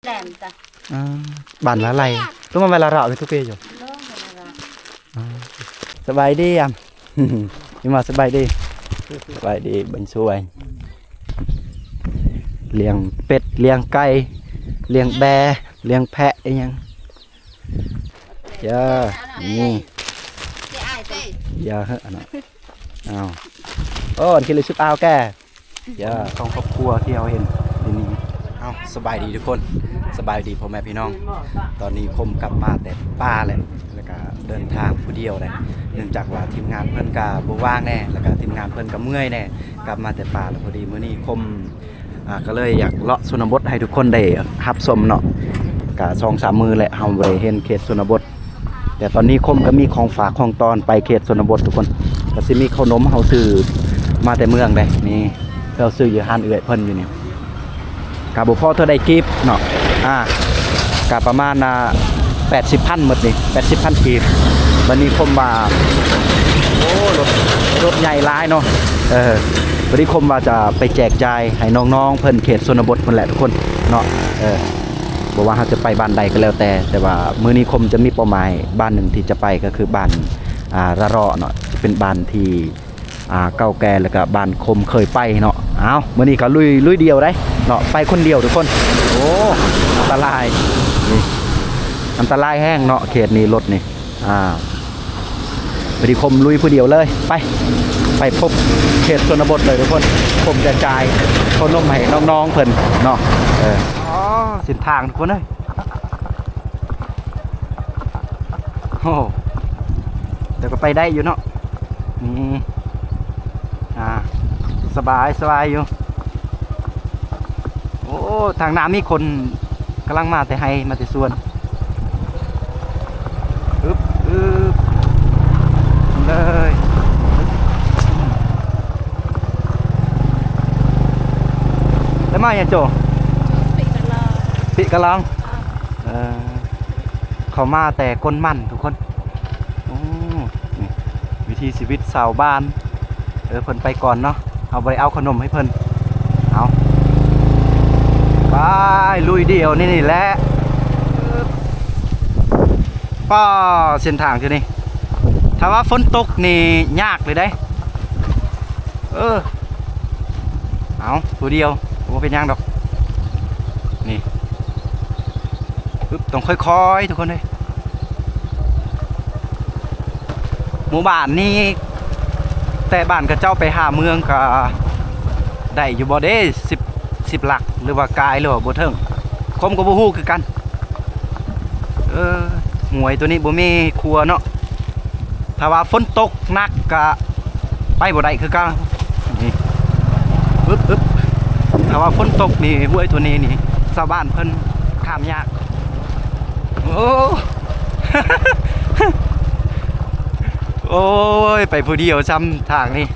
ແຫຼມຕະ ອ່າ ບ້ານລະໄລ ລົງມາໄວ້ລະເຣາະ ທຸກປີຢູ່. ອ່າ ສະບາຍດີອຳ ອີ່ມາ ສະບາຍດີ ສະບາຍດີ ເບິ່ງສວຍ ລ້ຽງເປັດ ລ້ຽງໄກ່ ລ້ຽງແບ້ ລ້ຽງແພະ ອີ່ຫຍັງ ເອີ ນີ້ ຢ່າເຫາະ ເອົາ ໂອ້ ອັນຄິດເລີຍຊຸດອາວແກ ຢ່າ ສອງຄອບຄົວທີ່ເຮົາເຫັນຢູ່ນີ້. ເອົ້າ ສະບາຍດີທຸກຄົນ ສະບາຍດີພໍ່ແມ່ພີ່ນ້ອງ. ຕອນນີ້ຄົມກັບມາແຕ່ປ່າແຫຼະ ແລ້ວກະເດີນທາງຜູ້ດຽວແຫຼະ ເນື່ອງຈາກວ່າທີມງານເພິ່ນກະບໍ່ວ່າງແດ່ ແລ້ວກະທີມງານເພິ່ນກະເມື່ອຍແດ່ ກັບມາແຕ່ປ່າ ແລ້ວພໍດີມື້ນີ້ຄົມ ອ່າ ກໍເລີຍຢາກເລາະຊົນນະບົດໃຫ້ທຸກຄົນໄດ້ຮັບຊົມເນາະ. ກະສອງສາມມື້ແຫຼະ ເຮົາບໍ່ໄດ້ເຫັນເຂດຊົນນະບົດ ແຕ່ຕອນນີ້ຄົມກໍມີຂອງຝາກຂອງຕ້ອນໄປເຂດຊົນນະບົດທຸກຄົນ ກໍຊິມີເຂົ້າໜົມ ເຮົາຊື້ມາແຕ່ເມືອງເດ້ ນີ້ ເຮົາຊື້ຢູ່ຮ້ານເອື້ອຍເພິ່ນຢູ່ນີ້ ກໍບໍ່ພໍເທົ່າໃດກີບເນາະ ອ່າ ກໍປະມານ ອ່າ ແປດສິບພັນໝົດນີ້ ແປດສິບພັນກີບ. ບັດນີ້ຄົມວ່າ ໂອ້ ລົດ ລົດໃຫຍ່ຫຼາຍເນາະ ເອີ ບັດນີ້ຄົມວ່າຈະໄປແຈກຈ່າຍໃຫ້ນ້ອງໆເພິ່ນເຂດຊົນນະບົດພຸ້ນແຫຼະທຸກຄົນເນາະ ເອີ ບໍ່ວ່າເຮົາຈະໄປບ້ານໃດກໍແລ້ວແຕ່ ແຕ່ວ່າມື້ນີ້ຄົມຈະມີເປົ້າໝາຍບ້ານໜຶ່ງທີ່ຈະໄປ ກໍຄືບ້ານ ອ່າ ລະເຣາະເນາະ ເປັນບ້ານທີ່ ອ່າ ເກົ່າແກ່ ແລ້ວກໍບ້ານຄົມເຄີຍໄປເນາະ. ເອົ້າ ມື້ນີ້ກໍລຸຍ ລຸຍດຽວໄດ໋ເນາະ ໄປຄົນດຽວທຸກຄົນ. ໂອ້ ອັນຕະລາຍ ນີ້ ອັນຕະລາຍແຮງເນາະ ເຂດນີ້ລົດນີ້ ອ່າ ພໍດີຄົມລຸຍຜູ້ດຽວເລີຍ ໄປ ໄປພົບເຂດຊົນນະບົດເລີຍທຸກຄົນ. ຜົມຈະຈ່າຍເຂົ້າໜົມໃຫ້ນ້ອງໆເພິ່ນເນາະ ເອີ ອໍ ເສັ້ນທາງທຸກຄົນເອີຍ ໂອ້ ແຕ່ກໍໄປໄດ້ຢູ່ເນາະ ນີ້ ອ່າ ສະບາຍ ສະບາຍຢູ່. ໂອ້ ທາງໜ້າມີຄົນກຳລັງມາແຕ່ໄຮ່ ມາແຕ່ສວນ. ອຶບ ອຶບ ເລີຍ ແລ້ວມາຫຍັງໂຈ? ປີກະລອງ ປີກະລອງ ອ່າ ເອີ ເຂົາມາແຕ່ກົນມັນທຸກຄົນ. ໂອ້ ນີ້ ວິຖີຊີວິດຊາວບ້ານ ເອີ ເພິ່ນໄປກ່ອນເນາະ ເຮົາບໍ່ໄດ້ເອົາເຂົ້າໜົມໃຫ້ເພິ່ນ. ເອົາ ໄປ ລຸຍດຽວນີ້ ນີ້ແຫຼະ ປ້າ ເສັ້ນທາງຢູ່ນີ້ ຖ້າວ່າຝົນຕົກນີ້ຍາກເລີຍເດ້. ເອີ ເອົາ ຜູ້ດຽວ ບໍ່ເປັນຫຍັງດອກ ນີ້ ປຶບ ຕ້ອງຄ່ອຍໆ ທຸກຄົນເອີຍ. ໝູ່ບ້ານນີ້ ແຕ່ບ້ານເຂົາເຈົ້າໄປຫາເມືອງກໍໄດ້ຢູ່ບໍ່ເດ້ ສິບ ສິບຫຼັກ ຫຼືວ່າກາຍ ຫຼືວ່າບໍ່ເຖິງ ຄົມກໍບໍ່ຮູ້ຄືກັນ. ເອີ ຫ້ວຍໂຕນີ້ບໍ່ມີຂົວເນາະ ຖ້າວ່າຝົນຕົກໜັກກະໄປບໍ່ໄດ້ຄືເກົ່າ. ນີ້ ປຶບ ປຶບ ຖ້າວ່າຝົນຕົກນີ້ ຫ້ວຍໂຕນີ້ນີ້ ຊາວບ້ານເພິ່ນຂ້າມຍາກ. ໂອ້ ໂອ້ຍ ໄປຜູ້ດຽວຊ້ຳທາງນີ້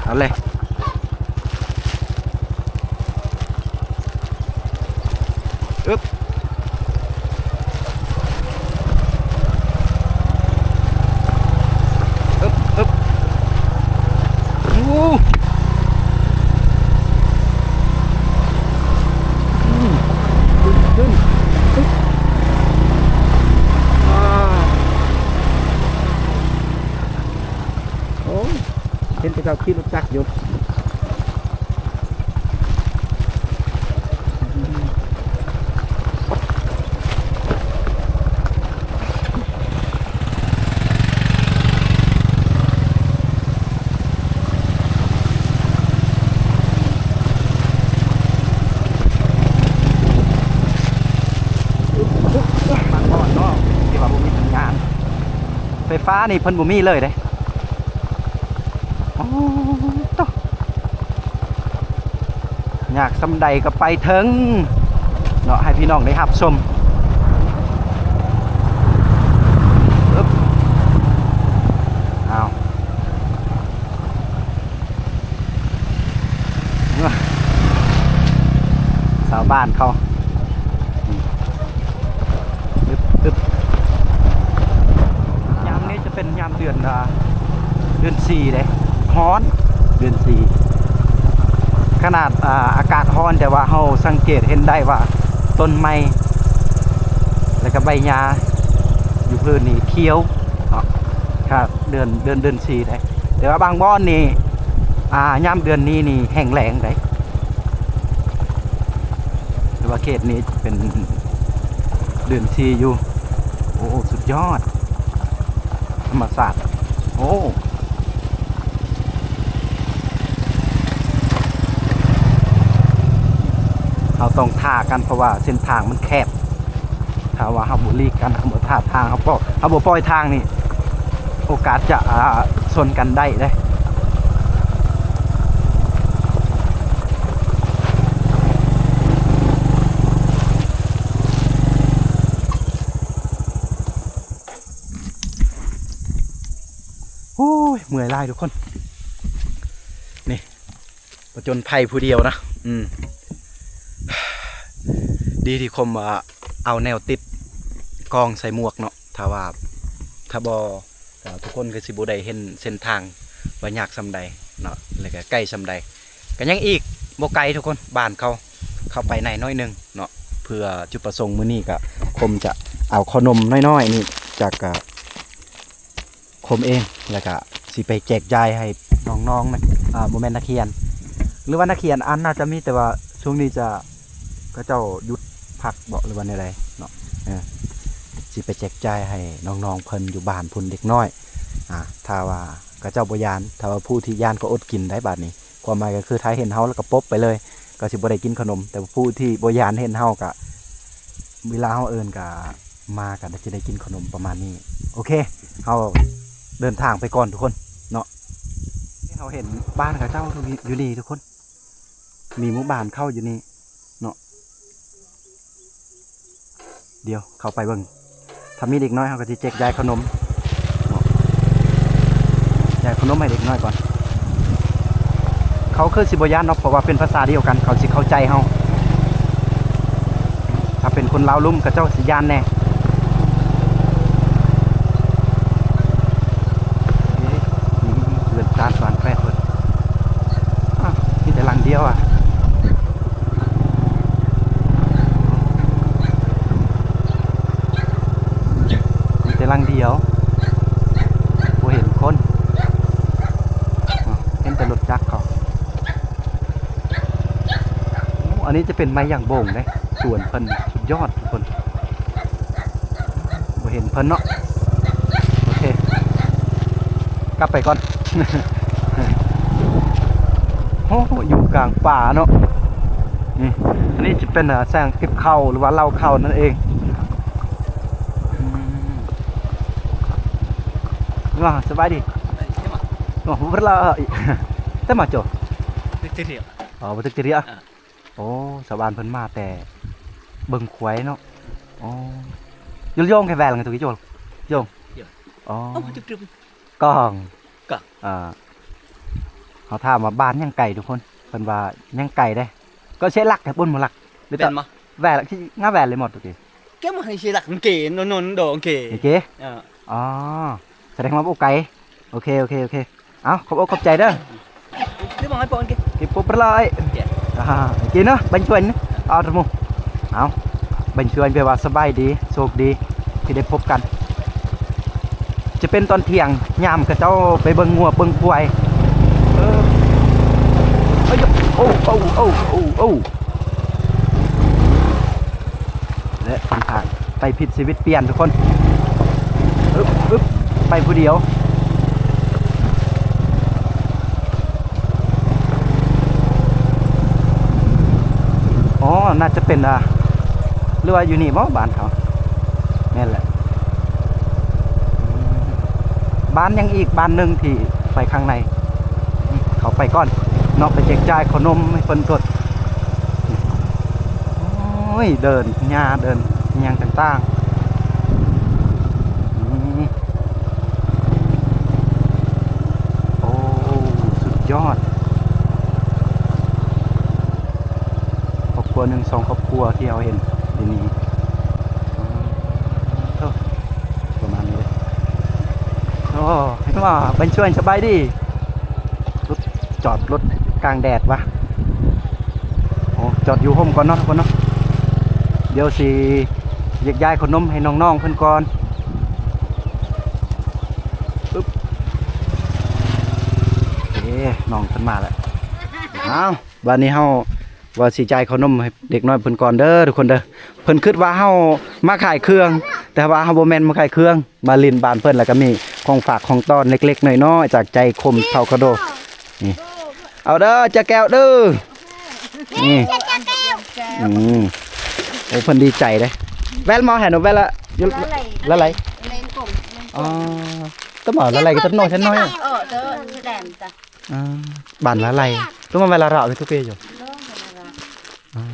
ເອົາເລີຍ. ອຶບ ອຶບ ອຶບ ໂອ້ ອືມ ຂຶ້ນ ຂຶ້ນ ອືມ ອ່າ ໂອ້ ເຫັນແຕ່ເຂົາຂີ່ລົດຈັກຢູ່. ບາງບ່ອນເນາະ ທີ່ວ່າບໍ່ມີສັນຍານ ໄຟຟ້ານີ້ເພິ່ນບໍ່ມີເລີຍເດ້. ໂອ້ ໂຕ ຍາກສ່ຳໃດກໍໄປເຖິງເນາະ ໃຫ້ພີ່ນ້ອງໄດ້ຮັບຊົມ. ອຶບ ອ້າວ ຊາວບ້ານເຂົາ ອືມ ອຶບ ອຶບ ຍາມນີ້ຈະເປັນຍາມເດືອນ ອ່າ ເດືອນສີ່ເດ້ ຮ້ອນ ເດືອນສີ່ ຂະໜາດ ອ່າ ອາກາດຮ້ອນ ແຕ່ວ່າເຮົາສັງເກດເຫັນໄດ້ວ່າຕົ້ນໄມ້ ແລ້ວກໍໃບຫຍ້າຢູ່ພື້ນນີ້ຂຽວເນາະ ຖ້າເດືອນ ເດືອນ ເດືອນສີ່ໄດ໋. ແຕ່ວ່າບາງບ່ອນນີ້ ອ່າ ຍາມເດືອນນີ້ນີ້ແຫ້ງແລ້ງໄດ໋. ແຕ່ວ່າເຂດນີ້ເປັນເດືອນສີ່ຢູ່. ໂອ້ ສຸດຍອດ ທຳມະຊາດ. ໂອ້ ເຮົາຕ້ອງຖ້າກັນ ເພາະວ່າເສັ້ນທາງມັນແຄບ. ຖ້າວ່າເຮົາບໍ່ຫຼີກກັນ ເຮົາບໍ່ຖ້າທາງ ເຮົາບໍ່ ເຮົາບໍ່ປ່ອຍທາງນີ້ ໂອກາດຈະ ອ່າ ຊົນກັນໄດ້ເດ້. ໂອ້ຍ ເມື່ອຍຫຼາຍທຸກຄົນ ນີ້ ຜະຈົນໄພຜູ້ດຽວນະ. ອືມ ດີທີ່ຄົມ ອ່າ ເອົາແນວຕິດກ້ອງໃສ່ໝວກເນາະ. ຖ້າວ່າ ຖ້າບໍ່ ກໍທຸກຄົນກໍຊິບໍ່ໄດ້ເຫັນເສັ້ນທາງວ່າຍາກສ່ຳໃດເນາະ ແລ້ວກໍໄກສ່ຳໃດ. ກໍຍັງອີກບໍ່ໄກທຸກຄົນ ບ້ານເຂົາ ເຂົ້າໄປໃນໜ້ອຍໜຶ່ງເນາະ. ເພື່ອຈຸດປະສົງມື້ນີ້ກໍຄົມຈະເອົາເຂົ້າໜົມນ້ອຍໆນີ້ຈາກ ອ່າ ຄົມເອງ ແລ້ວກະຊິໄປແຈກຈ່າຍໃຫ້ນ້ອງໆ ນະ ອ່າ ບໍ່ແມ່ນນັກຮຽນ ຫຼືວ່ານັກຮຽນ ອັນ ໜ້າຈະມີ ແຕ່ວ່າຊ່ວງນີ້ຈະ ເຂົາເຈົ້າຢຸດພັກບໍ ຫຼືວ່າແນວໃດເນາະ. ເອີ ຊິໄປແຈກຈ່າຍໃຫ້ນ້ອງໆ ເພິ່ນຢູ່ບ້ານພຸ້ນເດັກນ້ອຍ. ອ່າ ຖ້າວ່າເຂົາເຈົ້າບໍ່ຢ້ານ ຖ້າວ່າຜູ້ທີ່ຢ້ານກໍອົດກິນໄດ້ບາດນີ້. ຄວາມໝາຍກໍຄື ຖ້າເຫັນເຮົາແລ້ວກໍປົບໄປເລີຍ ກໍຊິບໍ່ໄດ້ກິນຂະໜົມ. ແຕ່ຜູ້ທີ່ບໍ່ຢ້ານເຫັນເຮົາກະ ເວລາເຮົາເອີ້ນກະມາ ກະຊິໄດ້ກິນຂະໜົມປະມານນີ້. ໂອເຄ ເຮົາເດີນທາງໄປກ່ອນທຸກຄົນເນາະ. ເຮົາເຫັນບ້ານເຂົາເຈົ້າຢູ່ນີ້ທຸກຄົນ ມີໝູ່ບ້ານເຂົາຢູ່ນີ້ເນາະ. ດຽວເຂົ້າໄປເບິ່ງ ຖ້າມີເດັກນ້ອຍ ເຮົາກໍຊິແຈກຢາຍເຂົ້າໜົມເນາະ ຢາຍເຂົ້າໜົມໃຫ້ເດັກນ້ອຍກ່ອນ. ເຂົາຄືຊິບໍ່ຢ້ານເນາະ ເພາະວ່າເປັນພາສາດຽວກັນ ເຂົາຊິເຂົ້າໃຈເຮົາ. ຖ້າເປັນຄົນລາວລຸ່ມ ເຂົາເຈົ້າຊິຢ້ານແດ່. ເຮືອນຊານບ້ານແປດເພິ່ນ ອ້າວ ມີແຕ່ຫຼັງດຽວອະ. ມີແຕ່ຫຼັງດຽວ ບໍ່ເຫັນຄົນ ເຫັນແຕ່ລົດຈັກເຂົາ. ໂອ້ ອັນນີ້ຈະເປັນໄມ້ຢາງໂບງເດ້ ສວນເພິ່ນສຸດຍອດທຸກຄົນ. ບໍ່ເຫັນເພິ່ນເນາະ. ໂອເຄ ກັບໄປກ່ອນ. ໂອ້ ຢູ່ກາງປ່າເນາະ. ນີ້ ອັນນີ້ຈະເປັນ ອ່າ ແສງເກັບເຂົ້າ ຫຼືວ່າເລົ້າເຂົ້ານັ້ນເອງ. ອືມ ວ່າ ສະບາຍດີ. ໂອ້ ເວລາ ແຕ່ມາໂຈ ເຕັກເຕເຣຍ. ອໍ ບໍ່ເຕັກເຕເຣຍ. ອ່າ ໂອ້ ຊາວບ້ານເພິ່ນມາແຕ່ເບິ່ງຄວາຍເນາະ. ອໍ ຢູ່ລະຍົງແຄ່ແວລະ ຕຸກິໂຈລະຍົງ. ອໍ ອໍ ກອງ ກອງ ອ່າ ເຮົາຖາມວ່າບ້ານຍັງໄກທຸກຄົນ ເພິ່ນວ່າຍັງໄກເດ້. ກໍເຊລັກແທ້ ບຸນບໍ່ລັກ ເປັນມາແວລະ ງາແວລະເລີຍໝົດ. ໂອເຄ ກະມາໃຫ້ເຊລັກເກ ໂນນໂນນໂດ ໂອເຄ ໂອເຄ. ອໍ ສະແດງວ່າບໍ່ໄກ. ໂອເຄ ໂອເຄ ໂອເຄ. ເອົາ ຂອບອົກຂອບໃຈເດີ. ເກັບບໍ່ເລີຍ. ອ່າ ໂອເຄເນາະ ບັນຊວນເນາະ. ເອົາ ເອົາ ບັນຊວນແປວ່າສະບາຍດີ ໂຊກດີທີ່ໄດ້ພົບກັນ. ຈະເປັນຕອນທ່ຽງ ຍາມເຂົາເຈົ້າໄປເບິ່ງງົວເບິ່ງຄວາຍ. ເອີ ໂອ້ ໂອ້ ໂອ້ ໂອ້ ໂອ້ ແລະ ເສັ້ນທາງໄປຜິດຊີວິດປ່ຽນທຸກຄົນ. ອຶບ ອຶບ ໄປຜູ້ດຽວ. ອໍ ໜ້າຈະເປັນ ອ່າ ຫຼືວ່າຢູ່ນີ້ບໍ ບ້ານເຂົາ? ແມ່ນແຫຼະ. ບ້ານຍັງອີກບ້ານໜຶ່ງທີ່ໄປຂ້າງໃນ. ເຂົ້າໄປກ່ອນເນາະ ໄປແຈກຈ່າຍເຂົ້າໜົມໃຫ້ເພິ່ນກ່ອນ. ໂອ້ຍ ເດີນຫຍ້າ ເດີນອີ່ຫຍັງຕ່າງໆ. ນີ້ ໂອ້ ສຸດຍອດ. ຄອບຄົວໜຶ່ງສອງຄອບຄົວທີ່ເຮົາເຫັນຢູ່ນີ້. ປະມານນີ້ເດ້. ໂອ້ ເຫັນວ່າບັນຊວນສະບາຍດີ. ລົດ ຈອດລົດກາງແດດວະ. ໂອ້ ຈອດຢູ່ຮົ່ມກ່ອນເນາະທຸກຄົນເນາະ. ດຽວຊິ ແຍກຍ້າຍເຂົ້າໜົມໃຫ້ນ້ອງໆເພິ່ນກ່ອນ. ປຶບ ເອີ ນ້ອງເພິ່ນມາແລ້ວ. ອ້າວ ບາດນີ້ເຮົາວ່າຊິຈ່າຍເຂົ້າໜົມໃຫ້ເດັກນ້ອຍເພິ່ນກ່ອນເດີທຸກຄົນເດີ. ເພິ່ນຄິດວ່າເຮົາມາຂາຍເຄື່ອງ ແຕ່ວ່າເຮົາບໍ່ແມ່ນມາຂາຍເຄື່ອງ. ມາຫຼິ້ນບ້ານເພິ່ນ ແລ້ວກໍມີຂອງຝາກຂອງຕ້ອນເລັກໆນ້ອຍໆ ຈາກໃຈຄົມເຜົ່າກະໂດ. ນີ້ ເອົາເດີ ຈາແກ້ວເດີ. ນີ້ ອືມ ໂອ້ ເພິ່ນດີໃຈເດ້. ແວລມາແຫ່ນແວລລະ ລະໄລ ລະໄລ ອໍ ຕະໝໍລະໄລກໍຕະໜ້ອຍ ຕະໜ້ອຍ. ອ່າ ບ້ານລະໄລ ຕົວມາແວລະເຣາະທຸກປີຢູ່. ອ່າ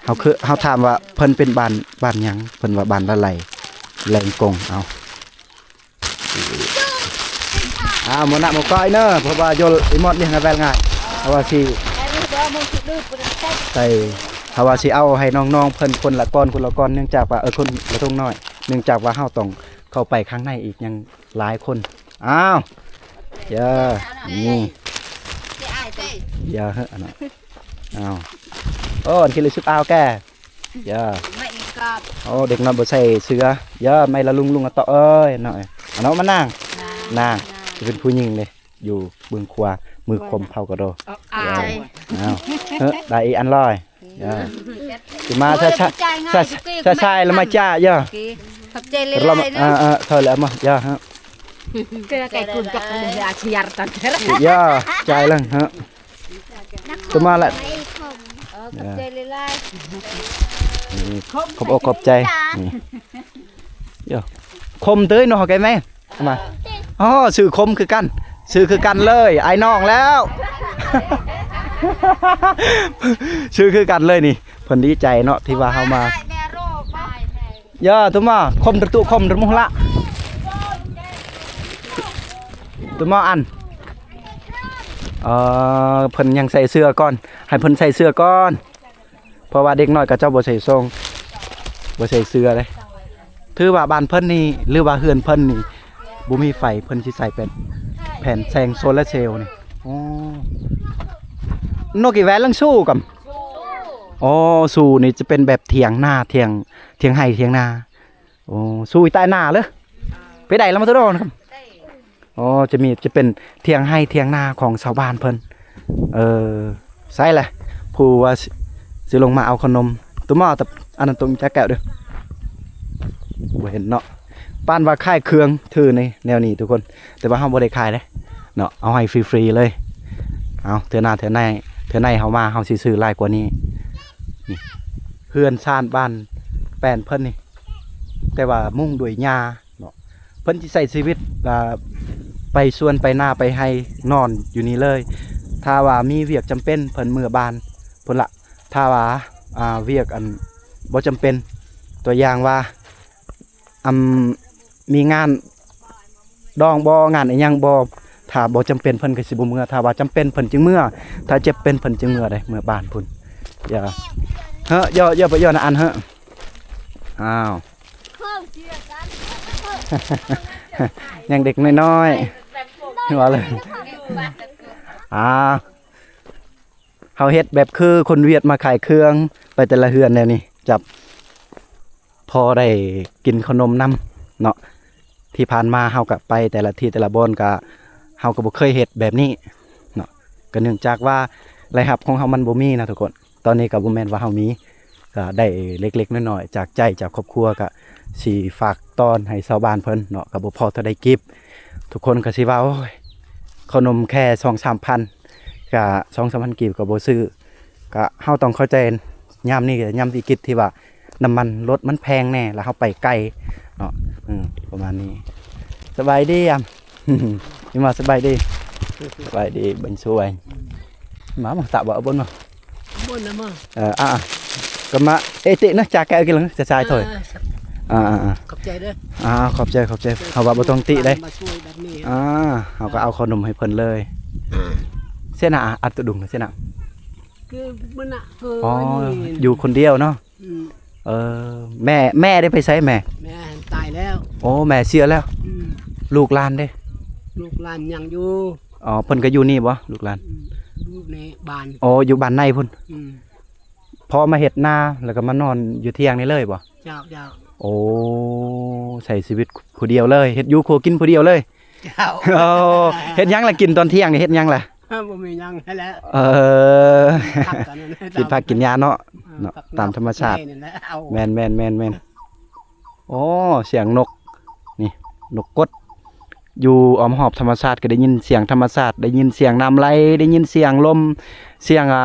ເຮົາຄື ເຮົາຖາມວ່າເພິ່ນເປັນບ້ານ ບ້ານຫຍັງ ເພິ່ນວ່າບ້ານລະໄລ ແລງກົງ. ເອົາ ອ່າ ໝົດນະ ໝົດກ້ອຍເນີ ເພາະວ່າໂຍນອີໝົດນີ້ນະແວລງ່າຍ. ເຮົາວ່າຊິ ໃສ່ ເຮົາວ່າຊິເອົາໃຫ້ນ້ອງໆເພິ່ນຄົນລະກ້ອນ ຄົນລະກ້ອນ ເນື່ອງຈາກວ່າ ເອີ ຄົນລະຖົງນ້ອຍ ເນື່ອງຈາກວ່າເຮົາຕ້ອງເຂົ້າໄປຂ້າງໃນອີກຍັງ ຫຼາຍຄົນ. ອ້າວ ເຢີ ນີ້ ເຢີ ເຮີ ອັນນັ້ນ. ອ້າວ ໂອ້ ອັນທີ່ຮູ້ສຶກອາວແກ່ ເຢີ ໂອ້ ເດັກນ້ອຍບໍ່ໃສ່ເສື້ອ ເຢີ ໄມ້ລະລຸງລຸງອະເຕາະເອີຍ ເນາະ ອັນນັ້ນມານາງ ນາງ ຊິເປັນຜູ້ຍິງເດ້ ຢູ່ເບື້ອງຂວາ ມືຄົມເຜົ່າກະໂດ. ອ້າວ ເຮີ ໄດ້ອີກອັນລອຍ. ເອີ ຊິມາຊະ ຊະ ຊະ ຊະຊາຍລະມາຈາເຢີ. ຂອບໃຈຫຼາຍໆເດີ. ເອີ ເອີ ເທົ່າແລ້ວມາເຢີ ເຮີ ເກືອໄກ່ກຸນຈັກເຫຼືອອາຊຽນຕັນເທື່ອເຢີ ຈ່າຍແລ້ວເຮີ. ຕົວມາລະ ເອີ ຂອບໃຈຫຼາຍໆ ຂອບອົກຂອບໃຈ. ນີ້ ເຢີ ຄົມເຕີຍເນາະ ເຮົາໄກ່ແມ່ ເອົາມາ. ອໍ ຊື່ຄົມຄືກັນ ຊື່ຄືກັນເລີຍ ອ້າຍນ້ອງແລ້ວ ຊື່ຄືກັນເລີຍນີ້. ເພິ່ນດີໃຈເນາະທີ່ວ່າເຮົາມາ. ເຢີ ຕົວມາ ຄົມຕະຕຸ ຄົມຕະມຸລະ ຕົວມາອັນ ເອີ ເພິ່ນຍັງໃສ່ເສື້ອກ່ອນ ໃຫ້ເພິ່ນໃສ່ເສື້ອກ່ອນ. ເພາະວ່າເດັກນ້ອຍເຂົາເຈົ້າບໍ່ໃສ່ໂສ້ງ ບໍ່ໃສ່ເສື້ອເດ້. ຖືວ່າບ້ານເພິ່ນນີ້ ຫຼືວ່າເຮືອນເພິ່ນນີ້ບໍ່ມີໄຟ ເພິ່ນຊິໃສ່ເປັນແຜ່ນແສງໂຊລາເຊວນີ້. ອໍ ນົກອີແວນລັງຊູກັມ. ອໍ ຊູນີ້ຈະເປັນແບບຖຽງນາ ຖຽງ ຖຽງໄຮ່ຖຽງນາ. ໂອ້ ຊູຢູ່ໃຕ້ໜ້າເລີຍ ໄປໄດ້ລະມາໂຕດອນ. ອໍ ຈະມີ ຈະເປັນຖຽງໄຮ່ຖຽງນາຂອງຊາວບ້ານເພິ່ນ. ເອີ ໃສລະ ຜູ້ວ່າຊິ ຊິລົງມາເອົາເຂົ້າໜົມ ຕົວມາ ອັນນັ້ນຕົວມີຈັກແກ້ວເດີ ບໍ່ເຫັນເນາະ. ປານວ່າຂາຍເຄື່ອງຖືໃນແນວນີ້ທຸກຄົນ ແຕ່ວ່າເຮົາບໍ່ໄດ້ຂາຍເດ້ເນາະ ເອົາໃຫ້ຟຣີໆເລີຍ. ເອົາ ເທື່ອໜ້າ ເທື່ອໃນ ເທື່ອໃນເຮົາມາ ເຮົາຊິຊື້ຫຼາຍກວ່ານີ້. ນີ້ ເຮືອນຊານບ້ານແປນເພິ່ນນີ້ ແຕ່ວ່າມຸງດ້ວຍຫຍ້າເນາະ. ເພິ່ນຊິໃຊ້ຊີວິດ ອ່າ ໄປສວນໄປນາໄປໄຮ່ ນອນຢູ່ນີ້ເລີຍ. ຖ້າວ່າມີວຽກຈຳເປັນ ເພິ່ນເມືອບ້ານພຸ້ນລະ. ຖ້າວ່າ ອ່າ ວຽກອັນບໍ່ຈຳເປັນ ຕົວຢ່າງວ່າ ອຳ ມີງານດອງບໍ່ ງານອີ່ຫຍັງບໍ່ ຖ້າບໍ່ຈຳເປັນເພິ່ນກໍຊິບໍ່ເມືອ. ຖ້າວ່າຈຳເປັນເພິ່ນຈຶ່ງເມືອ ຖ້າຈຳເປັນເພິ່ນຈຶ່ງເມືອເດ້ ເມືອບ້ານພຸ້ນ. ຢ່າ ເຮີ ຢ່າ ຢ່າໄປ ຢ່ານະອັນ ເຮີ. ອ້າວ ຍັງເດັກນ້ອຍໆ ວ່າເລີຍ. ອ່າ ເຮົາເຮັດແບບຄືຄົນຫວຽດມາຂາຍເຄື່ອງໄປແຕ່ລະເຮືອນແນວນີ້ ຈັບ ພໍໄດ້ກິນເຂົ້າໜົມນຳເນາະ. ທີ່ຜ່ານມາເຮົາກະໄປແຕ່ລະທີ່ແຕ່ລະບ່ອນ ກະ ເຮົາກະບໍ່ເຄີຍເຮັດແບບນີ້ເນາະ. ກະເນື່ອງຈາກວ່າລາຍຮັບຂອງເຮົາມັນບໍ່ມີນະທຸກຄົນ. ຕອນນີ້ກະບໍ່ແມ່ນວ່າເຮົາມີ ກະໄດ້ເລັກໆນ້ອຍໆ ຈາກໃຈຈາກຄອບຄົວ ກະຊິຝາກຕ້ອນໃຫ້ຊາວບ້ານເພິ່ນເນາະ. ກະບໍ່ພໍເທົ່າໃດກີບ ທຸກຄົນກະຊິວ່າ ໂອ້ຍ ເຂົ້າໜົມແຄ່ສອງສາມພັນ ກະສອງສາມພັນກີບກະບໍ່ຊື້. ກະເຮົາຕ້ອງເຂົ້າໃຈຍາມນີ້ ກະຍາມວິກິດທີ່ວ່າ ນ້ຳມັນລົດມັນແພງແດ່ ແລ້ວເຮົາໄປໄກເນາະ. ເອີ ປະມານນີ້. ສະບາຍດີອຳ ມາ ສະບາຍດີ ສະບາຍດີ ເບິ່ງສວຍ. ມາ ມາ ຕະບໍ່ ເອົາບົນມາ ບົນນະມາ. ເອີ ອ່າ ກະມາ ເອຕິນະ ຈາແກກິນ ຈາຊາຍຖອຍ. ເອີ ອ່າໆໆ ຂອບໃຈເດີ. ອ່າ ຂອບໃຈ ຂອບໃຈ. ເຮົາວ່າບໍ່ຕ້ອງຕິເດ້. ມາຊ່ວຍແບບນີ້. ອ່າ ເຮົາກະເອົາເຂົ້າໜົມໃຫ້ເພິ່ນເລີຍ. ເສຍໜ້າ ອັດຕະດຸງ ເສຍໜ້າ ຄືມັນນະ ເອີ ອໍ ຢູ່ຄົນດຽວເນາະ. ອືມ ເອີ ແມ່ ແມ່ໄດ້ໄປໃສແມ່? ແມ່ຕາຍແລ້ວ. ໂອ້ ແມ່ເສຍແລ້ວ. ອືມ ລູກຫຼານເດ້? ລູກຫຼານຍັງຢູ່. ອໍ ເພິ່ນກະຢູ່ນີ້ບໍ່ ລູກຫຼານ? ອືມ ຢູ່ໃນບ້ານ. ອໍ ຢູ່ບ້ານໃນພຸ້ນ. ອືມ ພ ພໍມາເຮັດນາ ແລ້ວກໍມານອນຢູ່ທ່ຽງນີ້ເລີຍບໍ່? ເຈົ້າ ເຈົ້າ. ໂອ້ ໃຊ້ຊີວິດຜູ້ດຽວເລີຍ ເຮັດຢູ່ຄົວກິນຜູ້ດຽວເລີຍ. ເຈົ້າ. ໂອ້ ເຮັດຫຍັງລະກິນຕອນທ່ຽງນີ້ ເຮັດຫຍັງລະ? ບໍ່ມີຫຍັງຫັ້ນແຫຼະ. ເອີ ກິນຜັກກິນຫຍ້າເນາະ ເນາະ ຕາມທຳມະຊາດ. ແມ່ນໆໆໆ. ໂອ້ ສຽງນົກ ນີ້ ນົກກົດ ຢູ່ອ້ອມຮອບທຳມະຊາດ ກໍໄດ້ຍິນສຽງທຳມະຊາດ ໄດ້ຍິນສຽງນ້ຳໄຫຼ ໄດ້ຍິນສຽງລົມ ສຽງ ອ່າ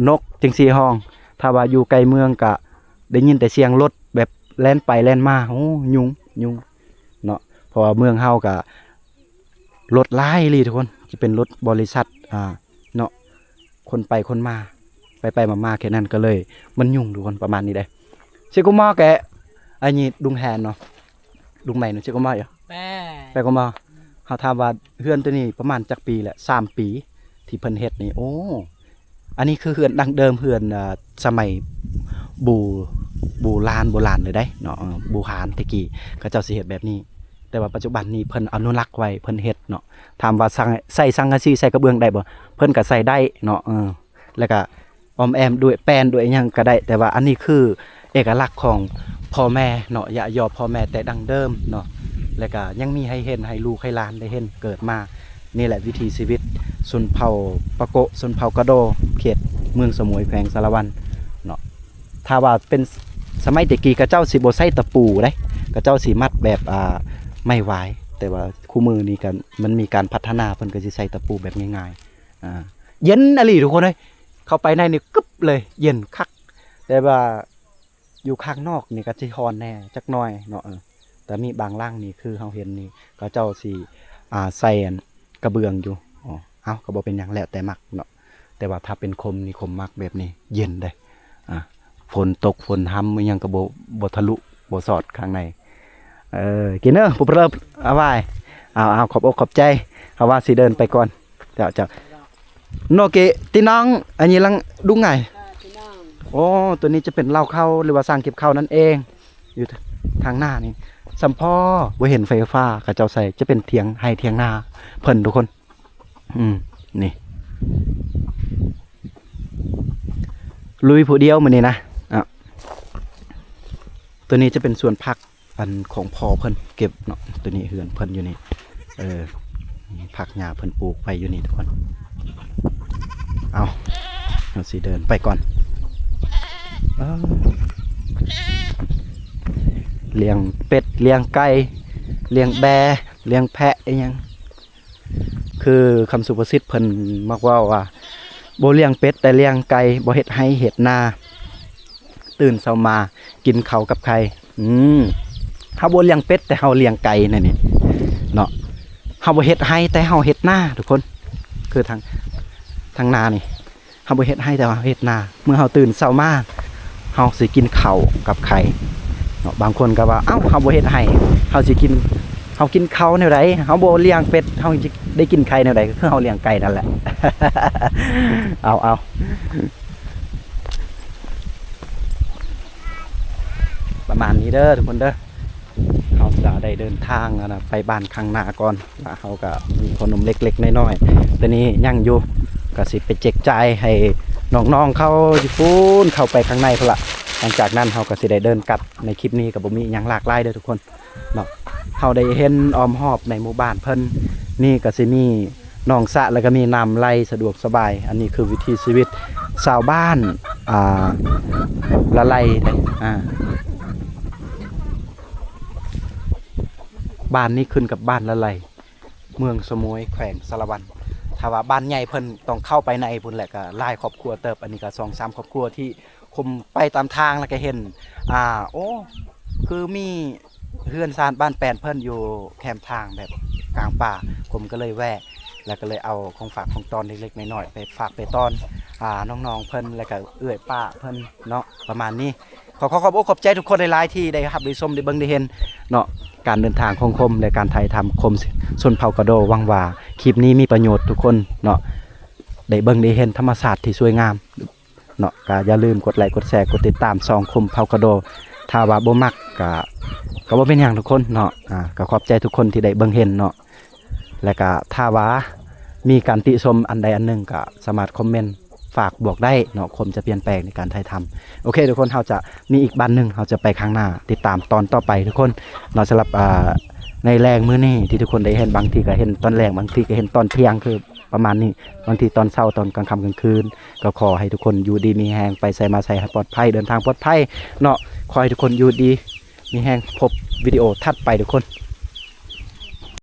ນົກຈັ່ງຊີ້ຮ້ອງ. ຖ້າວ່າຢູ່ໃກ້ເມືອງກະໄດ້ຍິນແຕ່ສຽງລົດແບບແລ່ນໄປແລ່ນມາ. ໂອ້ ຍຸງ ຍຸງເນາະ ເພາະວ່າເມືອງເຮົາກະລົດຫຼາຍອີ່ຫຼີທຸກຄົນ ຈະເປັນລົດບໍລິສັດ ອ່າ ເນາະ ຄົນໄປຄົນມາ ໄປໆມາໆ ແຄ່ນັ້ນກໍເລີຍມັນຫຍຸ້ງທຸກຄົນ ປະມານນີ້ເດ້. ເຊກຸມອແກະ ອັນນີ້ດຸງແຮນເນາະ ດຸງໃໝ່ເນາະ ເຊກຸມອ ແປ ແປກຸມອ. ເຮົາຖາມວ່າເຮືອນໂຕນີ້ປະມານຈັກປີແລ້ວ? ສາມປີທີ່ເພິ່ນເຮັດນີ້. ໂອ້ ອັນນີ້ຄືເຮືອນດັ້ງເດີມ ເຮືອນ ເອີ ສະໄໝບູ ບູລານ ໂບລານເລີຍເດ້ເນາະ ເອີ ບູຮານແຕ່ກີ້ເຂົາເຈົ້າຊິເຮັດແບບນີ້ ແຕ່ວ່າປັດຈຸບັນນີ້ເພິ່ນອະນຸລັກໄວ້ ເພິ່ນເຮັດເນາະ. ຖາມວ່າສັງ ໃຊ້ສັງກະສີ ໃຊ້ກະເບື້ອງໄດ້ບໍ່? ເພິ່ນກໍໃຊ້ໄດ້ເນາະ ເອີ ແລ້ວກະອ້ອມແອ້ມດ້ວຍແປ້ນດ້ວຍຫຍັງກໍໄດ້ ແຕ່ວ່າອັນນີ້ຄືເອກະລັກຂອງພໍ່ແມ່ເນາະ ຢະຢໍພໍ່ແມ່ແຕ່ດັ້ງເດີມເນາະ ແລ້ວກະຍັງມີໃຫ້ເຫັນ ໃຫ້ລູກໃຫ້ຫຼານໄດ້ເຫັນເກີດມາ. ນີ້ແຫຼະວິຖີຊີວິດຊົນເຜົ່າປະໂກະ ຊົນເຜົ່າກະໂດ ເຂດເມືອງສະໝວຍ ແຂວງສາລະວັນເນາະ. ຖ້າວ່າເປັນສະໄໝແຕ່ກີ້ ເຂົາເຈົ້າຊິບໍ່ໃຊ້ຕະປູເດ້ ເຂົາເຈົ້າຊິມັດແບບ ອ່າ ໄມ້ຫວາຍ ແຕ່ວ່າຄູ່ມື້ນີ້ກໍມັນມີການພັດທະນາ ເພິ່ນກໍຊິໃຊ້ຕະປູແບບງ່າຍໆ. ອ່າ ເຢັນອີ່ຫຼີທຸກຄົນເອີຍ ເຂົ້າໄປໃນນີ້ກຶບເລີຍ ເຢັນຄັກ ແຕ່ວ່າຢູ່ຂ້າງນອກນີ້ກໍຊິຮ້ອນແດ່ຈັກໜ້ອຍເນາະ. ເອີ ແຕ່ມີບາງຫຼັງນີ້ຄືເຮົາເຫັນນີ້ ເຂົາເຈົ້າຊິ ອ່າ ໃສ່ອັນກະເບື້ອງຢູ່. ອໍ ເອົ້າ ກໍບໍ່ເປັນຫຍັງ ແລ້ວແຕ່ມັກເນາະ ແຕ່ວ່າຖ້າເປັນຄົມນີ້ ຄົມມັກແບບນີ້ ເຢັນເດ້. ອ່າ ຝົນຕົກຝົນຮຳອີ່ຫຍັງກໍບໍ່ ບໍ່ທະລຸບໍ່ສອດຂ້າງໃນ. ເອີ ກິນເດີຜູ້ເລີບອາວາຍ. ເອົາໆ ຂອບອົກຂອບໃຈ ເຮົາວ່າຊິເດີນໄປກ່ອນ. ເຈົ້າ ເຈົ້າ. ໂນເກ ຕິນ້ອງ ອັນນີ້ລັງດຸງໄງ? ໂອ້ ຕົວນີ້ຈະເປັນເລົ້າເຂົ້າ ຫຼືວ່າສ້າງເກັບເຂົ້ານັ້ນເອງ ຢູ່ທາງໜ້ານີ້. ສຳພໍບໍ່ເຫັນໄຟຟ້າເຂົາເຈົ້າໃສ່ ຈະເປັນຖຽງໄຮ່ຖຽງນາເພິ່ນທຸກຄົນ. ອືມ ນີ້ ລຸຍຜູ້ດຽວມື້ນີ້ນະ. ອ່ະ ຕົວນີ້ຈະເປັນສວນຜັກ ອັນຂອງພໍ່ເພິ່ນເກັບເນາະ ຕົວນີ້ເຮືອນເພິ່ນຢູ່ນີ້. ເອີ ຜັກຫຍ້າເພິ່ນປູກໄວ້ຢູ່ນີ້ທຸກຄົນ. ເອົາ ເຮົາຊິເດີນໄປກ່ອນ. ເອີ ລ້ຽງເປັດ ລ້ຽງໄກ່ ລ້ຽງແບ້ ລ້ຽງແພະ ອີ່ຫຍັງ ຄືຄຳສຸພາສິດເພິ່ນມັກເວົ້າວ່າ ບໍ່ລ້ຽງເປັດແຕ່ລ້ຽງໄກ່ ບໍ່ເຮັດໄຮ່ເຮັດນາ ຕື່ນເຊົ້າມາກິນເຂົ້າກັບໄຂ່. ອືມ ເຮົາບໍ່ລ້ຽງເປັດແຕ່ເຮົາລ້ຽງໄກ່ນັ້ນນີ້ເນາະ ເຮົາບໍ່ເຮັດໄຮ່ແຕ່ເຮົາເຮັດນາທຸກຄົນ. ຄືທາງ ທາງນານີ້ ເຮົາບໍ່ເຮັດໄຮ່ແຕ່ວ່າເຮົາເຮັດນາ ເມື່ອເຮົາຕື່ນເຊົ້າມາ ເຮົາຊິກິນເຂົ້າກັບໄຂ່ເນາະ. ບາງຄົນກໍວ່າ ເອົ້າ ເຮົາບໍ່ເຮັດໄຮ່ ເຮົາຊິກິນ ເຮົາກິນເຂົ້າແນວໃດ? ເຮົາບໍ່ລ້ຽງເປັດ ເຮົາຊິໄດ້ກິນໄຂ່ແນວໃດ? ກໍຄືເຮົາລ້ຽງໄກ່ນັ້ນແຫຼະ. ເອົາ ເອົາ ປະມານນີ້ເດີທຸກຄົນເດີ. ເຮົາຈະໄດ້ເດີນທາງ ອັນນະ ໄປບ້ານຂ້າງໜ້າກ່ອນ ລະເຮົາກະມີຂະໜົມເລັກໆນ້ອຍໆ ແຕ່ນີ້ຍັງຢູ່ ກະຊິໄປແຈກຈ່າຍໃຫ້ນ້ອງໆເຂົາຢູ່ພຸ້ນ ເຂົ້າໄປຂ້າງໃນພຸ້ນລະ. ຫຼັງຈາກນັ້ນເຮົາກະຊິໄດ້ເດີນກັບ. ໃນຄລິບນີ້ກະບໍ່ມີຫຍັງຫຼາກຫຼາຍເດີທຸກຄົນເນາະ. ເຮົາໄດ້ເຫັນອ້ອມຮອບໃນໝູ່ບ້ານເພິ່ນ ນີ້ກະຊິມີໜອງສະ ແລ້ວກະມີນ້ຳໄຫຼສະດວກສະບາຍ. ອັນນີ້ຄືວິຖີຊີວິດຊາວບ້ານ ອ່າ ລະໄລເດ້ ອ່າ ບ້ານນີ້ຂຶ້ນກັບບ້ານລະໄລ ເມືອງສະໝວຍ ແຂວງສາລະວັນ. ຖ້າວ່າບ້ານໃຫຍ່ເພິ່ນຕ້ອງເຂົ້າໄປໃນພຸ້ນແຫຼະ ກໍຫຼາຍຄອບຄົວເຕີບ. ອັນນີ້ກໍສອງສາມຄອບຄົວທີ່ຄົມໄປຕາມທາງ ແລ້ວກໍເຫັນ ອ່າ ໂອ້ ຄືມີເຮືອນຊານບ້ານແປນເພິ່ນຢູ່ແຄມທາງແບບກາງປ່າ ຄົມກໍເລີຍແວະ ແລ້ວກໍເລີຍເອົາຂອງຝາກຂອງຕ້ອນເລັກໆນ້ອຍໆໄປຝາກໄປຕ້ອນ ອ່າ ນ້ອງໆເພິ່ນ ແລ້ວກໍເອື້ອຍປ້າເພິ່ນເນາະ ປະມານນີ້. ຂໍ ຂໍຂອບອົກຂອບໃຈທຸກຄົນຫຼາຍໆທີ່ໄດ້ຮັບໄດ້ຊົມໄດ້ເບິ່ງໄດ້ເຫັນເນາະ ການເດີນທາງຂອງຄົມ ແລະ ການຖ່າຍທຳຄົມຊົນເຜົ່າກະໂດ. ຫວັງວ່າຄລິບນີ້ມີປະໂຫຍດທຸກຄົນເນາະ ໄດ້ເບິ່ງໄດ້ເຫັນທຳມະຊາດທີ່ສວຍງາມເນາະ. ກະຢ່າລືມກົດໄລກົດແຊ ກົດຕິດຕາມຊ່ອງຄົມເຜົ່າກະໂດ. ຖ້າວ່າບໍ່ມັກກະ ກະບໍ່ເປັນຫຍັງທຸກຄົນເນາະ ອາ ກະຂອບໃຈທຸກຄົນທີ່ໄດ້ເບິ່ງເຫັນເນາະ. ແລະກະຖ້າວ່າມີການຕິຊົມອັນໃດອັນໜຶ່ງ ກະສາມາດຄອມເມັນ ຝາກບອກໄດ້ເນາະ ຄວາມຈະປ່ຽນແປງໃນການຖ່າຍທຳ. ໂອເຄ ທຸກຄົນ ເຮົາຈະມີອີກບ້ານໜຶ່ງ ເຮົາຈະໄປຂ້າງໜ້າ ຕິດຕາມຕອນຕໍ່ໄປ ທຸກຄົນເນາະ. ສຳລັບ ອ່າ ໃນແລງມື້ນີ້ ທີ່ທຸກຄົນໄດ້ເຫັນ ບາງທີກໍເຫັນຕອນແລງ ບາງທີກໍເຫັນຕອນທ່ຽງ ຄືປະມານນີ້ ບາງທີຕອນເຊົ້າ ຕອນກາງຄ່ຳກາງຄືນ. ກໍຂໍໃຫ້ທຸກຄົນຢູ່ດີມີແຮງ ໄປໃສມາໃສໃຫ້ປອດໄພ ເດີນທາງປອດໄພເນາະ. ຂໍໃຫ້ທຸກຄົນຢູ່ດີມີແຮງ ພົບວິດີໂອຖັດໄປ ທຸກຄົນ.